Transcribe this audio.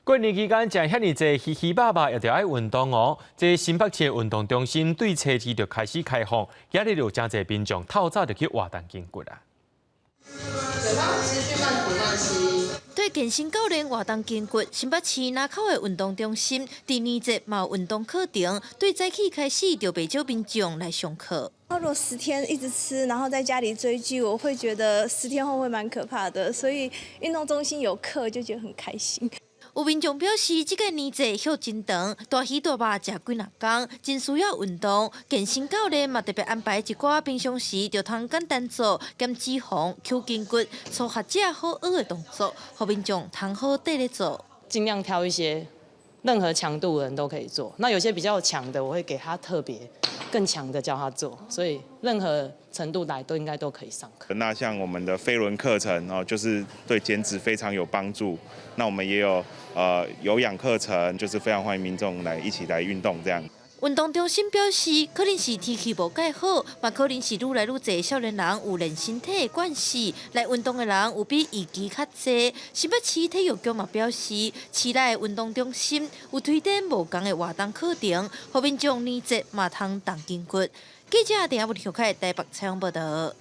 過年期間食遐爾濟魚魚肉肉，也著愛運動哦。這新北市運動中心對初二就開始開放，今日有誠濟民眾透早就去活動筋骨啊。嘴巴持續慢吐慢吸。對健身教練活動筋骨，新北市林口的運動中心，佇年節嘛有運動課程，對早起開始就袂少民眾來上課。如果10天一直吃，然後在家裡追劇，我會覺得10天後會蠻可怕的，所以運動中心有課就覺得很開心。有民眾表示，這個年節歇真長，大魚大肉食幾若工，真需要運動。健身教練嘛特別安排一寡平常時就通簡單做減脂肪、強筋骨、初學者好學的動作，予民眾通好綴咧做。盡量挑一些任何強度的人都可以做。那有些比較強的，我會給他特別更強的教他做，所以任何程度來都應該都可以上課。那像我們的飛輪課程哦，就是對減脂非常有幫助。那我們也有有氧課程，就是非常歡迎民眾來一起來運動這樣。運動中心表示，可能是天氣無蓋好，嘛可能是愈來愈濟少年人有練身體的關係，來運動的人有比預期較濟。新北市體育局嘛表示，市內運動中心有推展無仝的活動課程，予民眾年節嘛通動筋骨。記者鄭亞文、邱凱台北採訪報道。